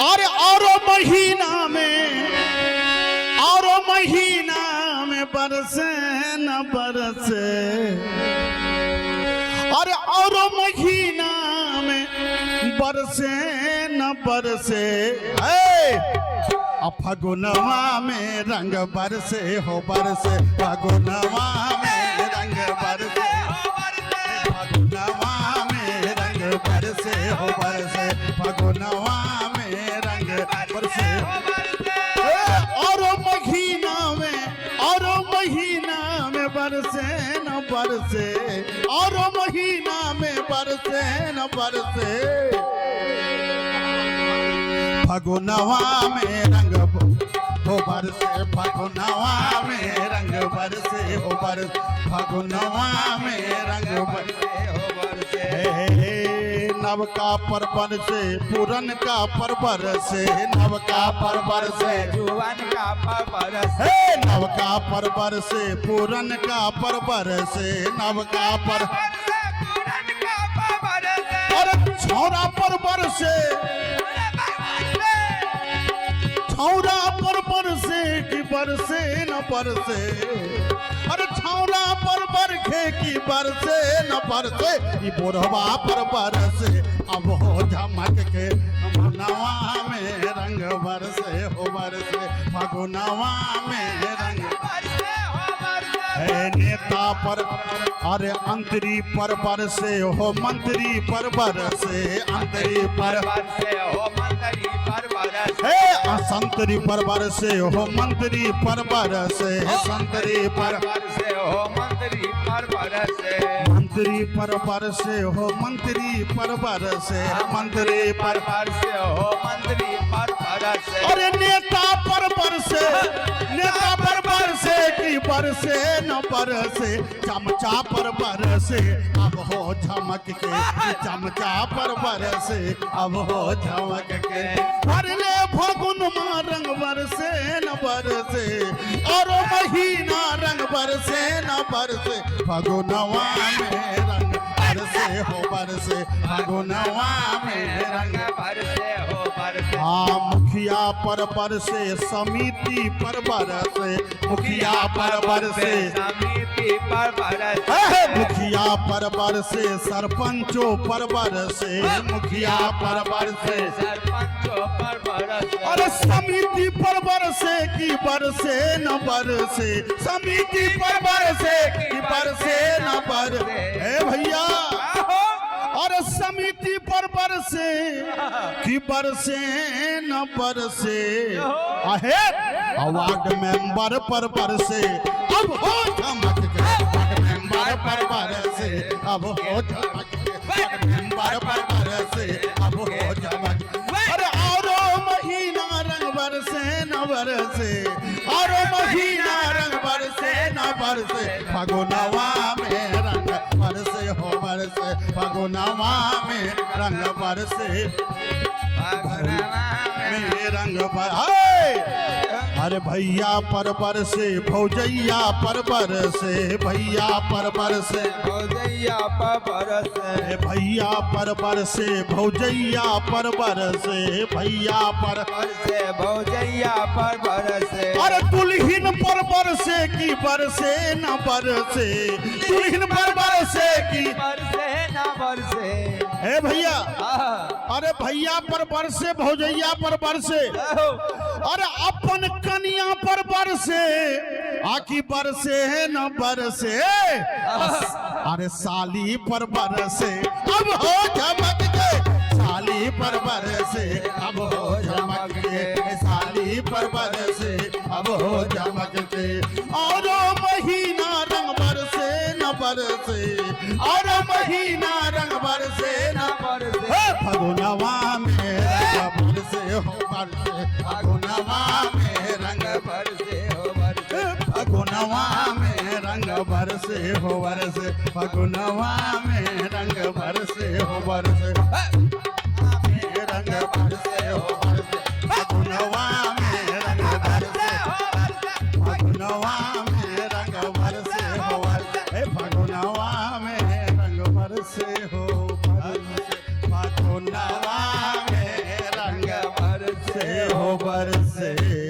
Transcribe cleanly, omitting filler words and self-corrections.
अरे औरो महीना में, औरो महीना में बरसे न बरसे, अरे औरो महीना में बरसे न बरसे, ए फगुनवा में रंग बरसे हो बरसे, फगुनवा में रंग बरसे हो बरसे, फगुनवा में रंग बरसे हो बरसे, फगुनवा में रंग बरसे हो बरसे। और महीना में, और महीना में बरसे न बरसे, और महीना में बरसे न बरसे, फगुनवा में रंग हो बरसे, फगुनवा में रंग बरसे हो बरसे, फगुनवा में रंग बरसे हो बरसे। नवका पर बरसे, पूरन का पर बरसे, नवका पर बरसे, जुवन का पर बरसे, नवका पर बरसे, पूरन का पर बरसे, नवका पर अरे छौरा पर बरसे, छौरा पर बरसे कि बरसे न बरसे, अरे छौरा पर बरखे कि बरसे न बरसे, ई बोरवा पर बरसे अब हो झमक के, फगुनवा में रंग बरसे हो बरसे, फगुनवा में रंग बरसे हो बरसे। है नेता पर अरे अंतरी पर बरसे हो मंत्री पर बरसे, अंतरी पर बरसे हो मंत्री पर बरसे, हे संतरी पर बरसे हो मंत्री पर बरसे, संतरी पर बरसे हो मंत्री पर बरसे, मंत्री पर बरसे हो मंत्री पर बरसे, मंत्री पर बरसे हो मंत्री पर बरसे। अरे नेता पर बरसे, नेता पर बरसे कि बरसे न बरसे, चमचा पर बरसे अब हो झमक के, चमचा पर बरसे अब हो झमक के। अरे ले फगुन मा रंग बरसे न बरसे, और महीना रंग बरसे न बरसे, फगुनवा में रंग बरसे हो बरसे, फगुनवा में रंग बरसे हो बरसे। हाँ मुखिया पर बरसे, समिति पर बरसे, मुखिया पर बरसे, समिति पर बरसे, मुखिया पर बरसे, सरपंचों पर बरसे, मुखिया पर बरसे, सरपंचों पर बरसे, अरे समिति पर बरसे कि बरसे न बरसे, समिति पर बरसे कि बरसे न बरसे। ए भैया अरे समिति पर बरसे कि बरसे न बरसे, आहे वार्ड मेंबर पर बरसे अब हो झमक के, वार्ड मेंबर पर बरसे अब हो झमक के, वार्ड मेंबर पर बरसे अब हो झमक। अरे औरो महीना रंग बरसे न बरसे, औरो महीना रंग बरसे न बरसे, फगुनवा में रंग बरसे हो बरसे, फगुनवा में रंग बरसे, फगुनवा में रंग बरसे। अरे भैया पर बरसे, भौजैया पर बरसे, भैया पर बरसे, भौजैया पर बरसे, भैया पर बरसे, भौजैया पर बरसे, भैया पर बरसे, भौजैया पर बरसे। अरे दुल्हन पर बरसे कि बरसे न बरसे, दुल्हन पर बरसे कि बरसे न बरसे। हे भैया अरे भैया पर बरसे, भौजैया पर बरसे, अरे अपन कनिया पर बरसे आकी बरसे न बरसे, अरे साली पर बरसे अब हो झमक के, साली पर बरसे अब हो झमक के, साली पर बरसे अब हो झमक के। और महीना रंग बरसे न बरसे, और महीना रंग बरसे न बरसे, फगुनवा में रंग बरसे हो बरसे, फगुनवा में रंग बरसे हो बरसे, फगुनवा में रंग बरसे हो बरसे, फगुनवा में रंग बरसे हो बरसे, रंग बरसे हो बरसे, फगुनवा में रंग बरसे, फगुनवा में रंग बरसे हो बरसे, फगुनवा में रंग बरसे हो बरसे, फगुनवा में रंग बरसे। बरसे हो बरसे।